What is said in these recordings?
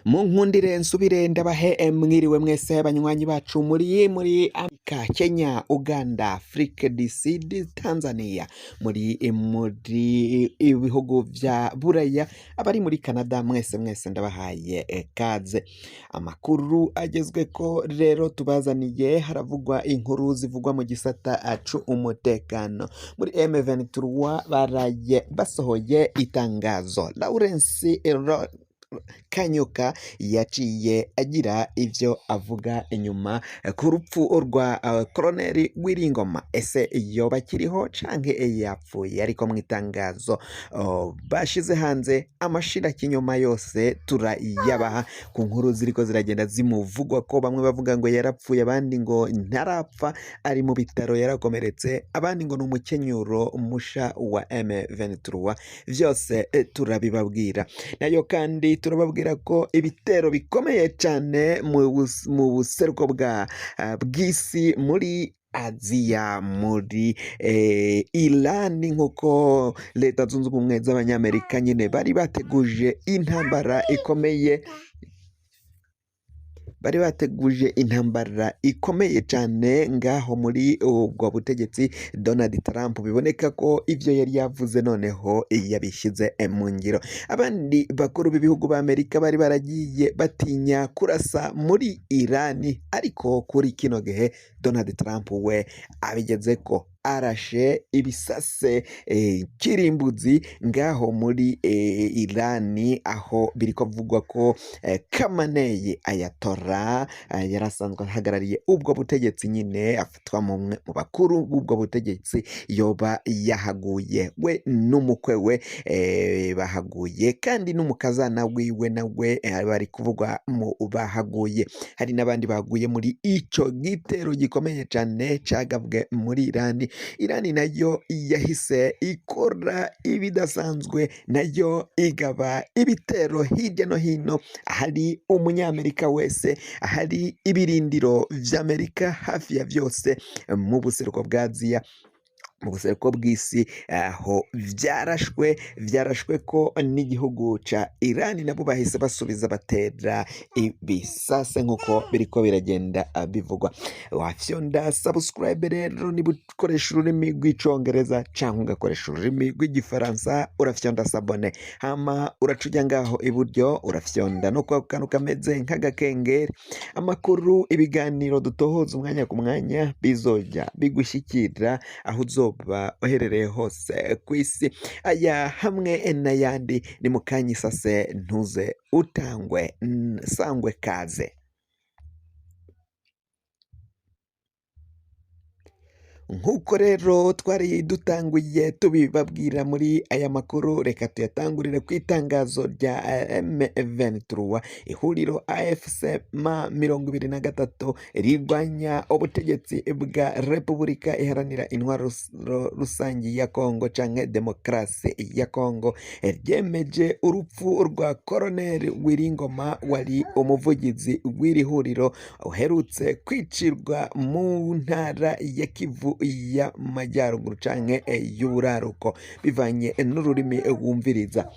Munkundire nsubire ndabahe mwiriwe mwese banywanyi bacu muri Amerika, Kenya, Uganda, Afrique du Sud, Tanzania, muri ibihugu vya Buraya, abari muri Canada, mwese mwese ndabahaye kaze. Amakuru agezweko rero tubazaniye, haravugwa inkuru zivugwa mu gisata c'umutekano. Muri M23 baraye basohoye itangazo. Lawrence Kanyuka yaciye agira ivyo avuga inyuma ku rupfu rwa Koloneli Wiringoma. Ese yoba akiriho canke yapfuye? Ariko mu itangazo bashize hanze, amashira kinyoma yose turayabaha ku nkuru ziriko ziragenda zimuvugwa ko bamwe bavuga ngo yarapfuye, abandi ngo ntarapfa ari mu bitaro yarakomeretse, abandi ngo ni umukenyuro musha wa M23. Vyose turabibabwira. Nayo kandi turababwira ko ibitero bikomeye cyane mu buseruko bw'isi, muri Aziya, muri Irani, nk'uko Leta Zunze Ubumwe z'Abanyamerika nyine bari bateguje intambara ikomeye, bari bateguje intambara ikomeye cyane ngaho muri ubwo butegetsi. Donald Trump biboneka ko ivyo yari yavuze noneho yabishyize mu ngiro. Abandi bakuru b'ibihugu b'Amerika bari baragiye batinya kurasa muri Irani, ariko kuri kino gihe Donald Trump we abigeze ko arashe ibisase kirimbuzi ngaho muri Irani, aho biriko vugwa ko Khamenei, Ayatollah, yari asanzwe ahagarariye ubwo butegetsi nyine, afatwa mumwe mu bakuru b'ubwo butegetsi, yoba yahaguye, we n'umukwe we bahaguye, kandi n'umukazana wiwe nawe bari kuvugwa mu bahaguye. Hari n'abandi baguye muri ico gitero gikomeye cane cagabwe muri Irani. Irani nayo yahise ikora ibidasanzwe, nayo igaba ibitero hirya no hino ahari umunyamerika wese, ahari ibirindiro vy'Amerika hafi ya vyose mu buseruko bwa Aziya, mu buseruko bw'isi, aho vyarashwe ko n'igihugu ca Irani nabo bahise basubiza batera ibisase nk'uko biriko biragenda bivugwa. Wafyonda subscribe rero niba ukoresha ururimi rw'Icongereza canke ugakoresha ururimi rw'Igifaransa, urafyonda s'abonner, hama uraca uja ngaho iburyo, urafyonda no kwa kantu kameze nk'agakengeri. Amakuru, ibiganiro dutohoza umwanya ku mwanya bizoja bigushyikira aho uzoba uherereye hose kw'isi. Aya hamwe n'ayandi ni mu kanya isase, ntuze utangwe sangwe kaze. Nk'uko rero twari dutanguye tubibabwira muri aya makuru, reka tuyatangurire ku itangazo rya M23, ihuriro AFC M 23 rirwanya ubutegetsi bwa Repubulika Iharanira Intwaro Rusangi ya Kongo canke Demokarasi ya Kongo, ryemeje urupfu rwa Colonel Wiringoma wari umuvugizi w'iri huriro, uherutse kwicirwa mu ntara ya Kivu y'Amajyaruguru canke y'Uburaruko, bivanye n'ururimi wumviriza.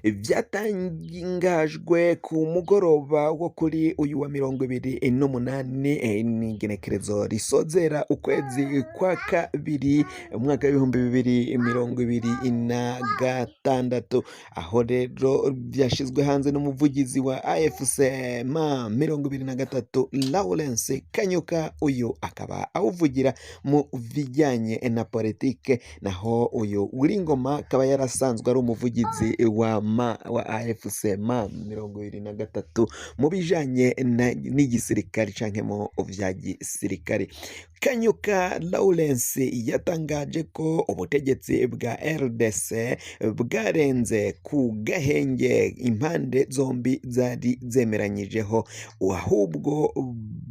Vyatangajwe ku mugoroba wo kuri uyu wa 28, n'igenekerezo risozera ukwezi kwa kabiri umwaka w'2026, aho rero vyashizwe hanze n'umuvugizi wa AFC M 23, Lawrence Kanyuka. Uyu akaba awuvugira mu bijyanye na politike, naho uyu Wiringoma akaba yarasanzwe ari umuvugizi wa AFC M 23 mu bijanye n'igisirikare canke mu vya gisirikare. Kanyuka Lawrence yatangaje ko ubutegetsi bwa RDC bwarenze ku gahenge impande zombi zari zemeranyijeho, ahubwo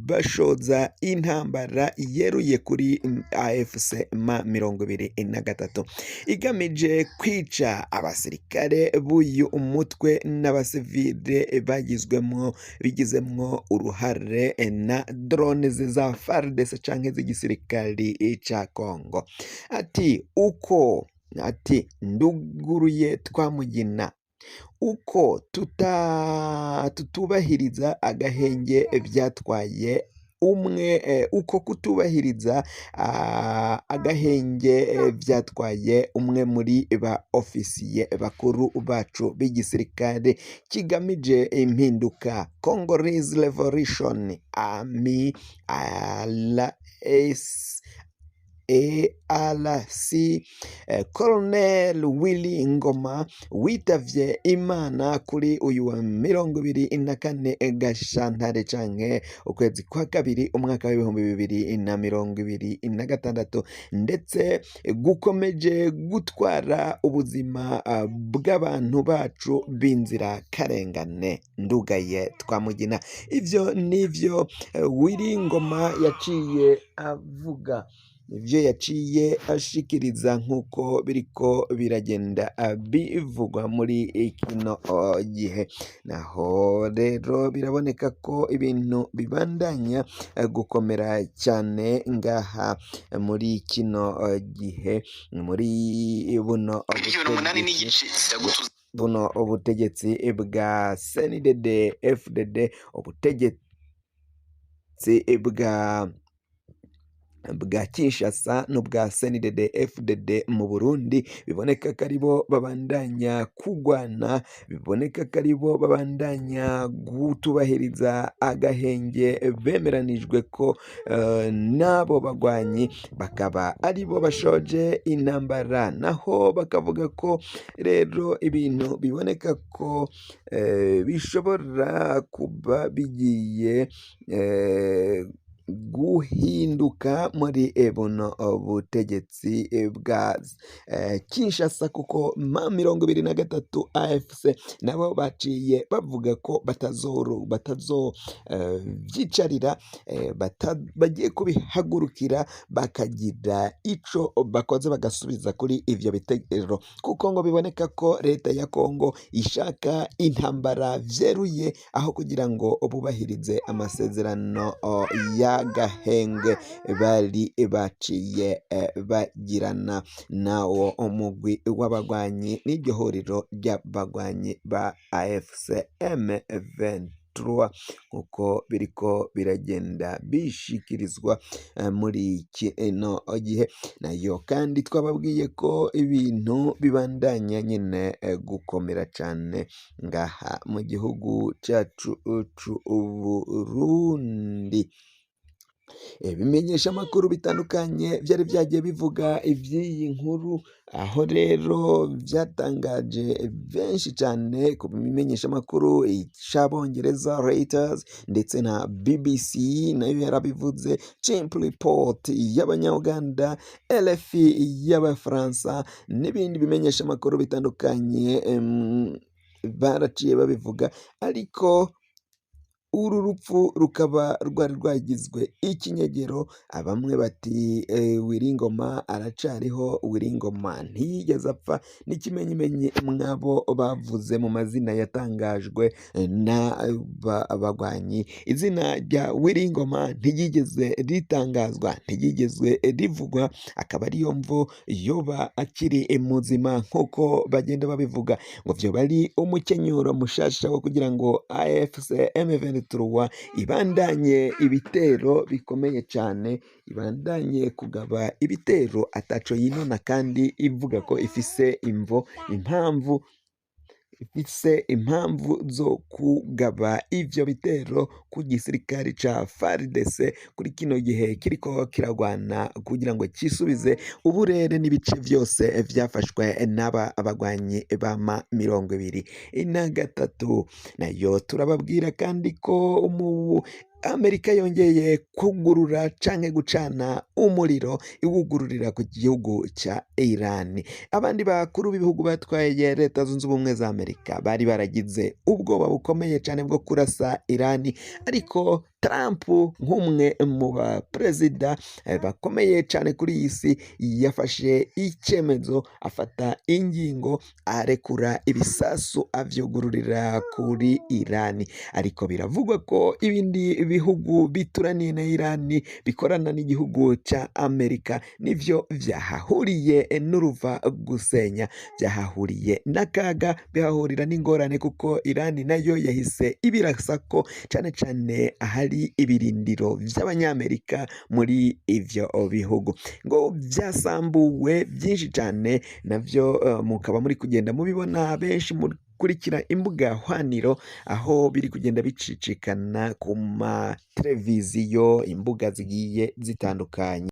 bashoza intambara yeruye kuri AFC M 23 igamije kwica abasirikare b'uyu umutwe n'abasivile bagizwemwo bigizemwo uruhare na drones za FARDC canke z'igisirikari ca Congo. Ati uko Ati nduguruye Twamugina, uko tutubahiriza agahenge vyatwaye umwe, uko kutubahiriza agahenge vyatwaye umwe muri ba ofisiye bakuru bacu b'igisirikare kigamije impinduka, Congolese Revolution Army RS ARC, Colonel Willy Ngoma, witavye Imana kuri uyu wa 24 Gashantare canke ukwezi kwa kabiri umwaka w'2026, ndetse gukomeje gutwara ubuzima bw'abantu bacu b'inzirakarengane. Ndugaye Twamugina. Ivyo nivyo Willy Ngoma yaciye avuga, ivyo yaciye ashikiriza nk'uko biriko biragenda bivugwa muri kino gihe. Naho rero biraboneka ko ibintu bibandanya gukomera cyane ngaha muri kino gihe, muri buno miliyoni 8 butegetsi n'igice ziragutuza. Buno ubutegetsi bwa CNDD FDD, ubutegetsi bwa Kinshasa n'ubwa CNDD FDD mu Burundi, biboneka ko aribo babandanya kugwana, biboneka ko aribo babandanya kutubahiriza agahenge bemeranijwe ko n'abo bagwanyi bakaba aribo bashoje intambara. Naho bakavuga ko rero ibintu biboneka ko bishobora kuba bigiye guhinduka muri buno butegetsi bwa Kinshasa, kuko M23 AFC nabo baciye bavuga ko batazo vyicarira, bagiye kubihagurukira bakagira ico bakoze, bagasubiza kuri ivyo bitero, kuko ngo biboneka ko leta ya Kongo ishaka intambara vyeruye aho kugira ngo bubahirize amasezerano y'agahengwe bari baciye bagirana nawo umugwi w'abagwanyi n'iryo huriro ry'abagwanyi ba AFC M23, nkuko biriko biragenda bishikirizwa muri kino gihe. Nayo kandi twababwiye ko ibintu bibandanya nyine gukomera cane ngaha mu gihugu cacu c'Uburundi. Ibimenyesha amakuru bitandukanye vyari vyagiye bivuga ivy'iyi nkuru, aho rero vyatangaje benshi cane ku bimenyesha amakuru c'Abongereza Reuters, ndetse na BBC nayo yarabivuze, Chimp Report y'Abanyabuganda, RFI y'Abafaransa n'ibindi bimenyesha amakuru bitandukanye, baraciye babivuga. Ariko uru rupfu rukaba rwari rwagizwe ikinyegero, bamwe bati Willy Ngoma aracariho, Willy Ngoma ntiyigeze apfa, n'ikimenyimenyi mwabo bavuze mu mazina yatangajwe n'abagwanyi, izina rya Willy Ngoma ntiryigeze ritangazwa, ntiryigeze rivugwa, akaba ariyo mvo yoba akiri muzima nk'uko bagenda babivuga, ngo vyoba ari umukenyuro mushasha wo kugira ngo AFC M23 ibandanye ibitero bikomeye cane, ibandanye kugaba ibitero ataco yinona, kandi ivuga ko ifise imvo, impamvu, ifise impamvu zo kugaba ivyo bitero ku gisirikare ca FARDC kuri kino gihe kiriko kiragwana kugira ngo cisubize uburere n'ibice vyose vyafashwe n'aba bagwanyi ba M23. Nayo turababwira kandi ko Amerika yongeye kugurura canke gucana umuriro iwugururira ku gihugu ca Iran. Abandi bakuru b'ibihugu batwaye Leta Zunze Ubumwe za Amerika bari baragize ubwoba bukomeye cane bwo kurasa Iran, ariko Trump nk'umwe mu baperezida bakomeye cane kuri iyi si yafashe icemezo, afata ingingo, arekura ibisasu avyugururira kuri Irani. Ariko biravugwa ko ibindi bihugu bituraniye na Irani bikorana n'igihugu ca Amerika nivyo vyahahuriye n'uruva gusenya, vyahahuriye n'akaga, bihahurira n'ingorane, kuko Irani nayo yahise ibirasako cane cane ahari ibirindiro vy'Abanyamerika muri ivyo bihugu, ngo vyasambuwe vyinshi cane. Navyo mukaba muri kugenda mubibona benshi mukurikira imbuga hwaniro, aho biri kugenda bicicikana ku mateleviziyo, imbuga zigiye zitandukanye.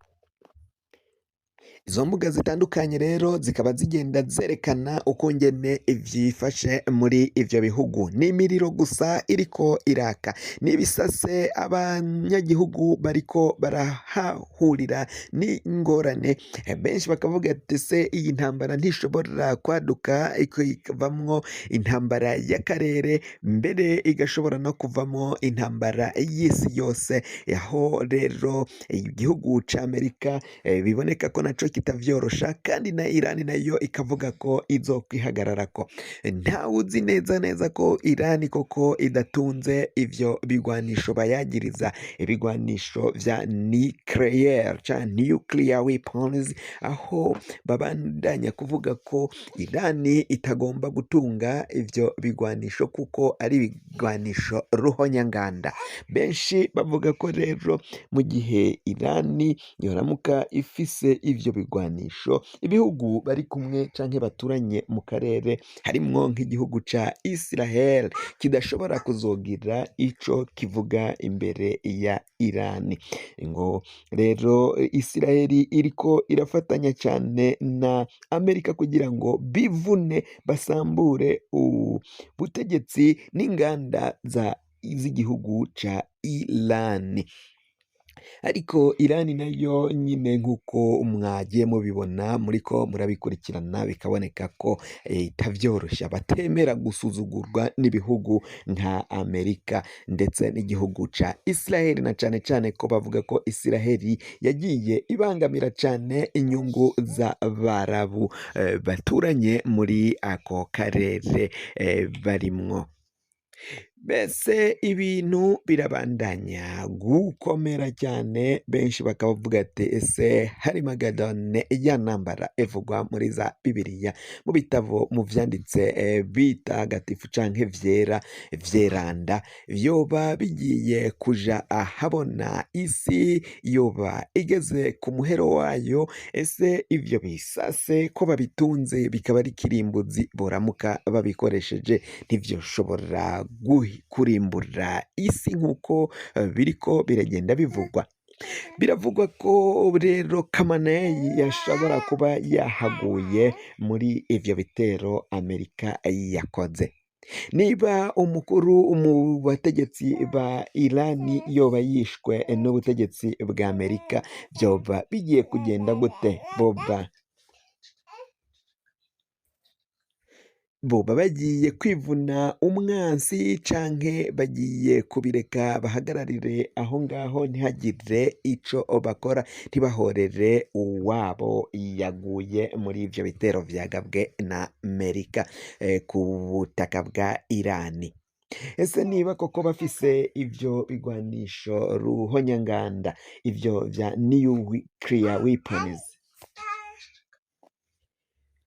Izo mbuga zitandukanye rero zikaba zigenda zerekana uko ngene vyifashe muri ivyo bihugu. Ni imiriro gusa iriko iraka, n'ibisase, abanyagihugu bariko barahahurira n'ingorane. Benshi bakavuga ati: "Se iyi ntambara ntishobora kwaduka ikavamwo intambara y'akarere, mbere igashobora no kuvamwo intambara y'isi yose?" Aho rero igihugu ca Amerika biboneka ko naco kitavyorosha, kandi na Irani nayo ikavuga ko izokwihagararako. Ntawuzi neza neza ko Irani koko idatunze ivyo bigwanisho bayagiriza, ibigwanisho vya nucleaire canke nuclear weapons, aho babandanya kuvuga ko Irani itagomba gutunga ivyo bigwanisho kuko ari ibigwanisho ruhonyanganda. Benshi bavuga ko rero mu gihe Irani yoramuka ifise ivyo bigwanisho, ibihugu bari kumwe canke baturanye mu karere, harimwo nk'igihugu ca Israel, kidashobora kuzogira ico kivuga imbere ya Irani. Ngo rero Israel iriko irafatanya cane na Amerika kugira ngo bivune, basambure ubutegetsi n'inganda za z'igihugu ca Irani. Ariko Irani nayo nyine, nk'uko mwagiye mubibona, muriko murabikurikirana, bikaboneka ko itavyorosha, batemera gusuzugurwa n'ibihugu nka Amerika ndetse n'igihugu ca Israel, na cane cane ko bavuga ko Israel yagiye ibangamira cane inyungu z'Abarabu baturanye muri ako karere barimwo. Mbese ibintu birabandanya gukomera cyane, benshi bakavuga ati: "Ese Harimagedone, ya ntambara ivugwa muri za Bibiliya, mu bitabo, mu vyanditse bitagatifu canke vyera vyeranda, vyoba bigiye kuja ahabona? Isi yoba igeze ku muhero wayo? Ese ivyo bisase ko babitunze bikaba ari kirimbuzi, boramuka babikoresheje ntivyoshobora kurimbura isi nk'uko biriko biragenda bivugwa?" Biravugwa ko rero Khamenei yashobora kuba yahaguye muri ivyo bitero Amerika yakoze. Niba umukuru mu bategetsi ba Irani yoba yishwe n'ubutegetsi bwa Amerika, vyoba bigiye kugenda gute? Boba bagiye kwivuna umwansi, canke bagiye kubireka bahagararire aho ngaho, ntihagire ico bakora, ntibahorere uwabo yaguye muri ivyo bitero vyagabwe na Amerika ku butaka bwa Irani? Ese niba koko bafise ivyo bigwanisho ruhonyanganda, ivyo vya nuclear weapons,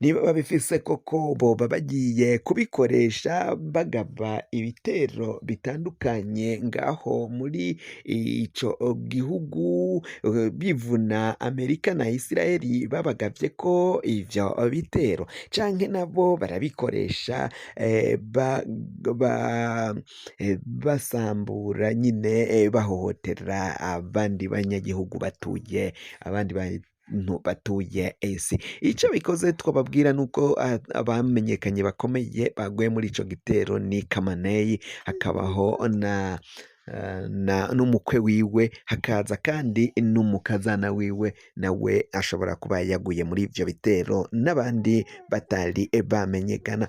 niba babifise koko, boba bagiye kubikoresha bagaba ibitero bitandukanye ngaho muri ico gihugu, bivuna Amerika na Isiraheli babagavye ko ivyo bitero, canke nabo barabikoresha basambura nyine, bahohotera abandi banyagihugu batuye, abandi bantu batuye isi? Ico bikoze twababwira nuko abamenyekanye bakomeye baguye muri ico gitero ni Khamenei, hakabaho na n'umukwe wiwe, hakaza kandi n'umukazana wiwe, nawe ashobora kuba yaguye muri ivyo bitero, n'abandi batari bamenyekana.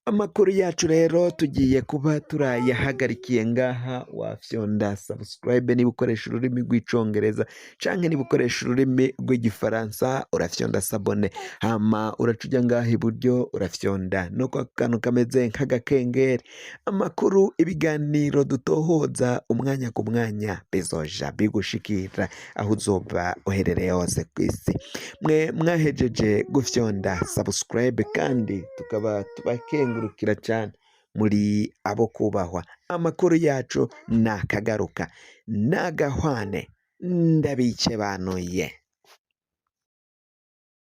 Amakuru yacu rero tugiye kuba turayahagarikiye ngaha. Wafyonda subscribe niba ukoresha ururimi rw'Icongereza, canke niba ukoresha ururimi rw'Igifaransa urafyonda s'abonner, hama uraca uja ngaha iburyo, urafyonda no kwa kantu kameze nk'agakengeri. Amakuru, ibiganiro dutohoza umwanya ku mwanya bizoja bigushikira aho uzoba uherereye hose kw'isi. Mwe mwahejeje gufyonda subscribe kandi tukaba tubakengurukira cyane, muri abo kubahwa. Amakuru yacu nakagaruka, nagahwane, ndabikebanuye.